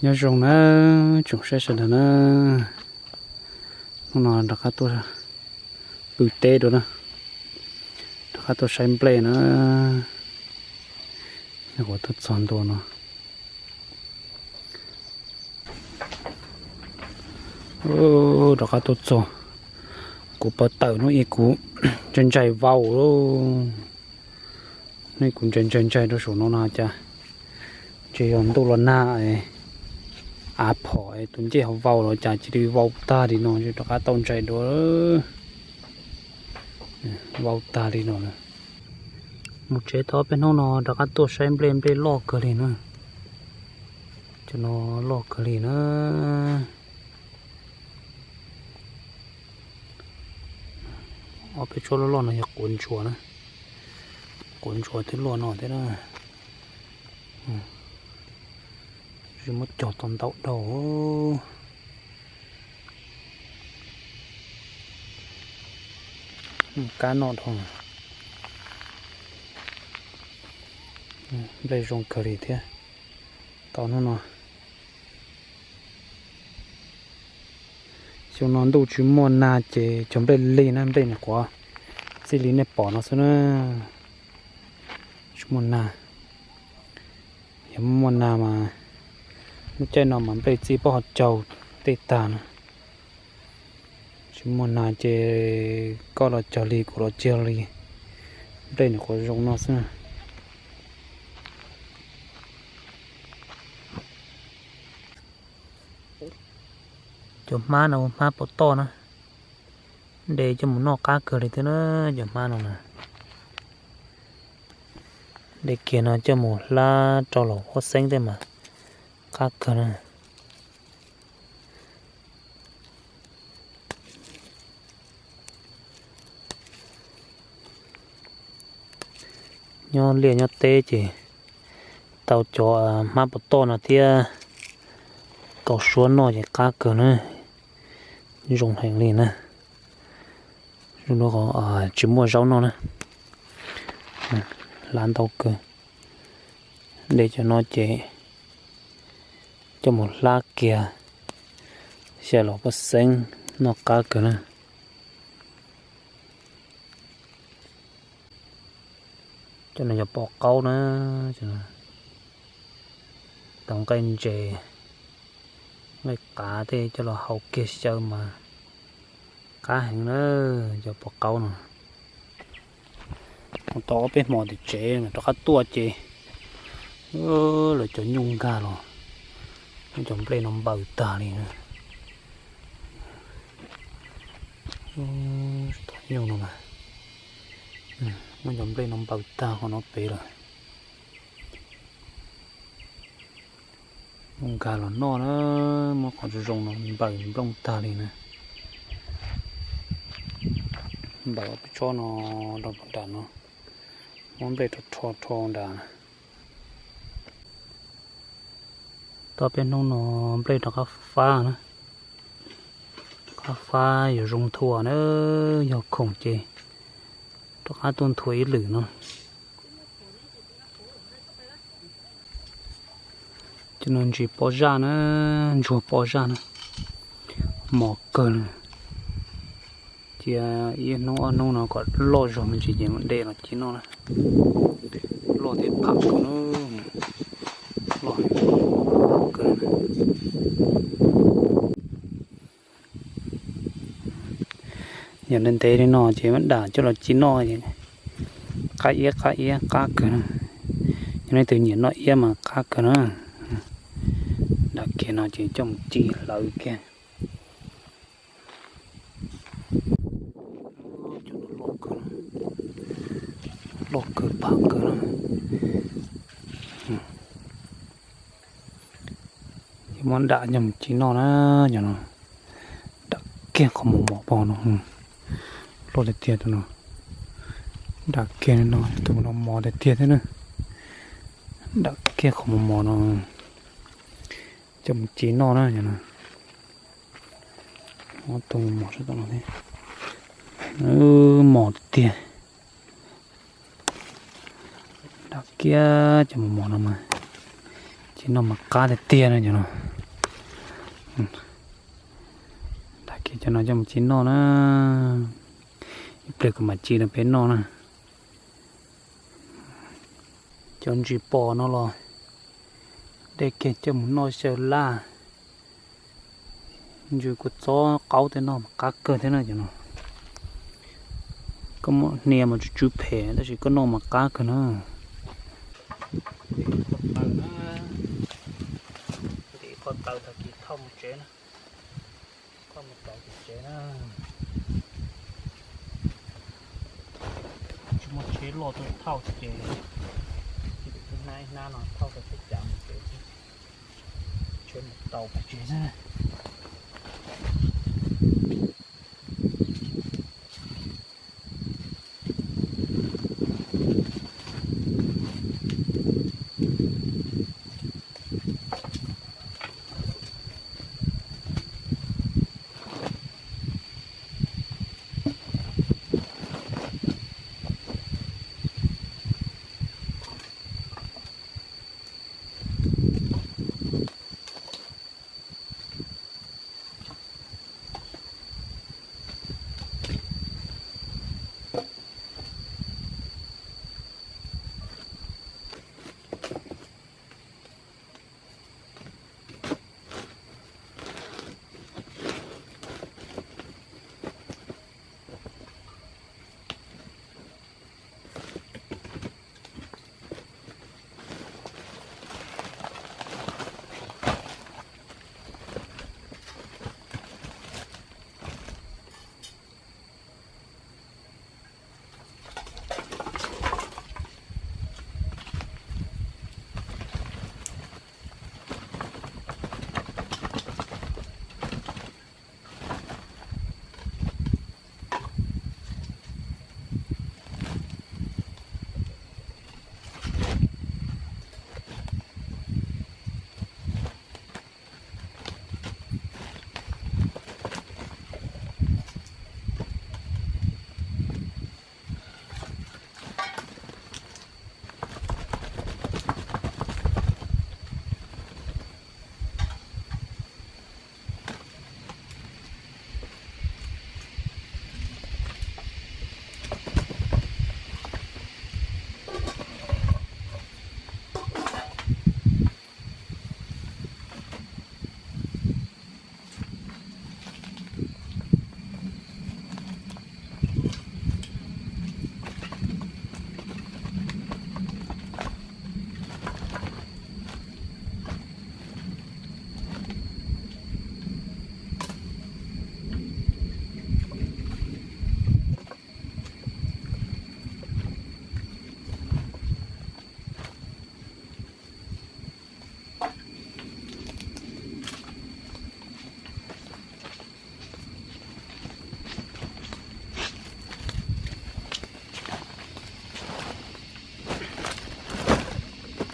Nyob zoo na, tsoom saib sawv daws na, hnub no rov qab tuaj pw teb dua na, rov qab tuaj saib nplej na. Nyuam qhuav tuaj txog ntua no, rov qab tuaj txog, kuv pov tawm hnub ib kuv ntshai ntshai vau lauj. Hnub ib kuv ntshai ntshai ntshai rau saum no no cas ntshe yog ntuj los nag, av phom tus ncej ho vau los cas cia li vau tag li no, rov qab tau ntshai dua, vau tag li no. Mus tsev tau peb hnub no rov qab tuaj saib nplej, nplej loj kawg li na. Cov no loj kawg li na. Ob peb tsob loj loj no yog quav ntsuas na, quav ntsuas thiab luaj no thiab na. Tsis muab cog tau ntau dhau. Kab noj dhau. Nplej zoo kawg li thiab. Tau hnub no, xyoo no ntuj tsis muaj nag ces cog nplej lig na, nplej nyuam qhuav txij li nej pom no xwb na. Tsis muaj nag, yog muaj nag mas lub caij no mas nplej txij pob ho caug tej tag na. Tsis muaj nag ces koj los cog lig kuv los cog lig, nplej nyuam qhuav zoo no xwb. Cov hmab no ua hmab pov toj na, de coj mus noj qab kawg li thiab na. Cov hmab no na, de kiag no coj mus hlab rau los huab xeeb tej mas qab kawg na. Nyob liaj nyob teb ces tau cov hmab pov toj no thiab, kaus suab noj ces qab kawg na, zoo heev li na. Zoo no tsis muaj zaub noj na, hlab ntau kawg. De cov no ces coj mus hlab kiag xyaw los huab xeeb noj qab kawg na. Cov no yog pov qaub na, tau nqaij ntses, nqaij qav tej coj los hau kiag xyaw mas qab heev na, cov pov qaub no. Mus tau ob peb hmo tim tsev rov qab tuaj ces lawv cov nyuj nkag los, muab cov nplej no npaws tag li na. Nyuj no mas, muab cov nplej no npaws tag qhov no pem lawm. Nyuj nkag los noj na, muab qhov zoo zoo no npaws nplooj tag li na. Npaws ob peb tsob no rau nram no, muab nplej rho rho rho nram. Tau peb hnub no nplej rov qab fab na, qab fab yuav zoo nthua na, yog khoom ces rov qab tuaj nthua ib lwm no. Cov no ntsis pob zaj na, ntsuag pob zaj na, mos kawg na. Cia ib hnub ob hnub no kom loj zog me ntsis ces mam de los ci noj na. Loj thiab pham kawg na, loj pham kawg na. Yog ntev ntev li no ces mam dam coj los ci noj, qab iab qab iab qab kawg na. Yog leej twg nyiam noj iab mas qab kawg na. Dam kiag no ces coj mus ci hlawv kiag. Loj kawg, pham kawg na. Muab dam coj mus ci noj na, cov no. Dam kiag qhov mos mos pog no, loj tiag tiag tus no. Dam kiag no, tus no mos tiag tiag thiab na. Dam kiag qhov mos mos no coj mus ci noj na, cov no. Tus mos mos sab tom no thiab, mos tiag tiag. Dam kiag cov mos mos no mas ci noj mas qab tiag tiag na cov no. Tag kiag cov no coj mus ci noj na. Ib pliag kuv mam ci rau peb noj na. Cov ntsis pos no los dej kiag coj mus noj xyaw laj. Ntsis kua txob qaub tej noj mas qab kawg thiab na cov no. Koj muab hnia mas tsw tsw phem tab sis koj noj mas qab kawg na. Ntim qhov taw tag kis thauj mus tsev na. Thauj mus tsev na. Tsis muaj tsheb loj tuaj thauj ces hnab ib hnab no thauj rau teb cav mus tsev xwb. Tsheb mus tau pes tsev xwb.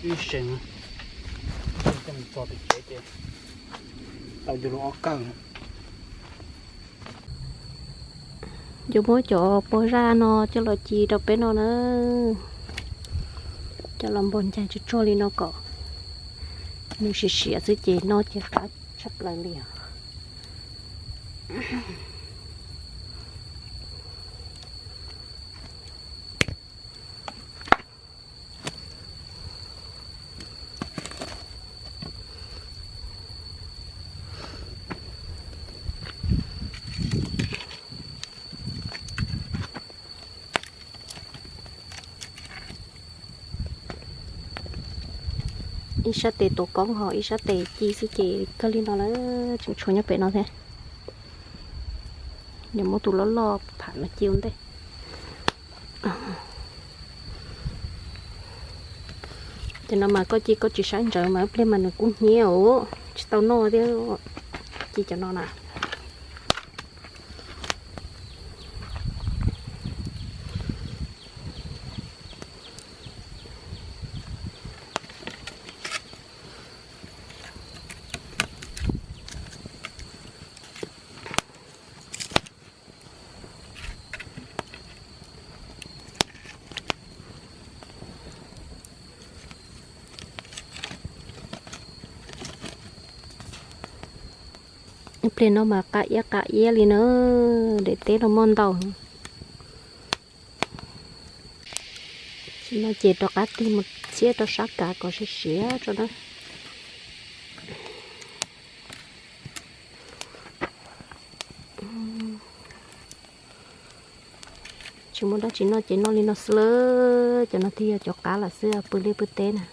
Ib seem coj mus txog tim tsev ces tau yuav luag ob kawm. Yuav muab cov pog zaj no coj los ci rau peb noj na. Coj los npog ncaig tsuag tsuag li no kom nws siav siav xwb ces noj ces qab tshaj plaws li os. Ib sab tes tuav koob ho ib sab tes ci xwb ces kawg li no lawm, tseem tshuav nyob pem no thiab. Nws muab tus loj loj pham los ci ua ntej. Ces no mas koj ci koj tsis saib ntsawv mas ib pliag mas nws kub hnyiab os, tsis tau noj thiab. Ci cov no na. Pliag no mas qab iab qab iab li na, daim teb no muaj ntau. Tam sim no ces rov qab tig mus txiab rau sab kav kom siav siav tso na. Tsis muaj dab tsi noj ces noj li no xwb lawm, cov no thiaj yog cov qab lawm xwb, pw liaj pw teb na.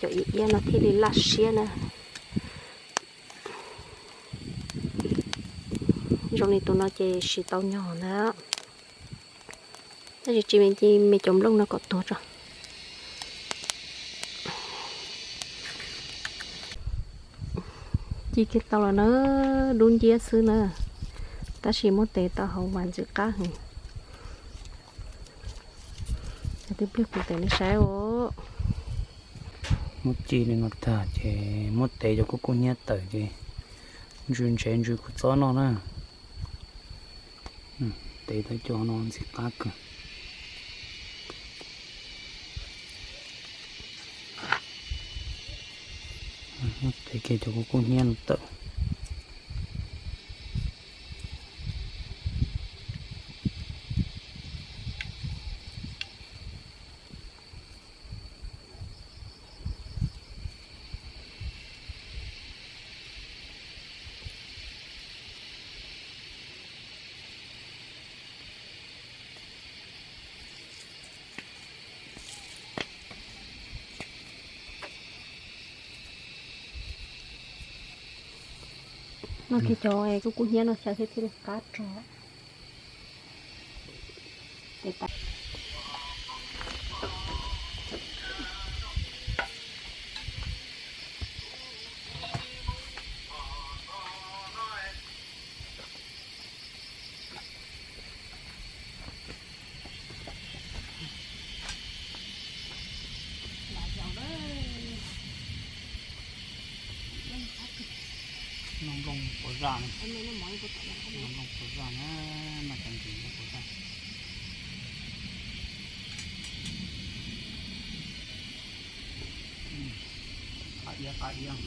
Cov iab iab no thiaj li laj siab na. Zoo li tus no ces siv tau nyog ntag. Tab sis tsis me cov nplooj no kom tuag tso. Ci kiag tau los na, dub nciab xwb na, tab sis muab tev tau hauv mas ntxim qab heev. Cov twb pliag kuv tev nej saib os. Muab ci li no tag ces muab tev cov kub kub hnyiab tawm ces ntsws ntsev ntsws kua txob noj na. Tev tau cov no ntxim qab kawg. Tev kiag cov kub kub hnyiab no tawm. Noj kiag cov kub kub hnyiab no xyaw thiab thiaj li qab rog. Noj nplooj puas zaj, noj nplooj puas zaj na, noj cov ntses nplooj puas zaj. Qab iab qab iab.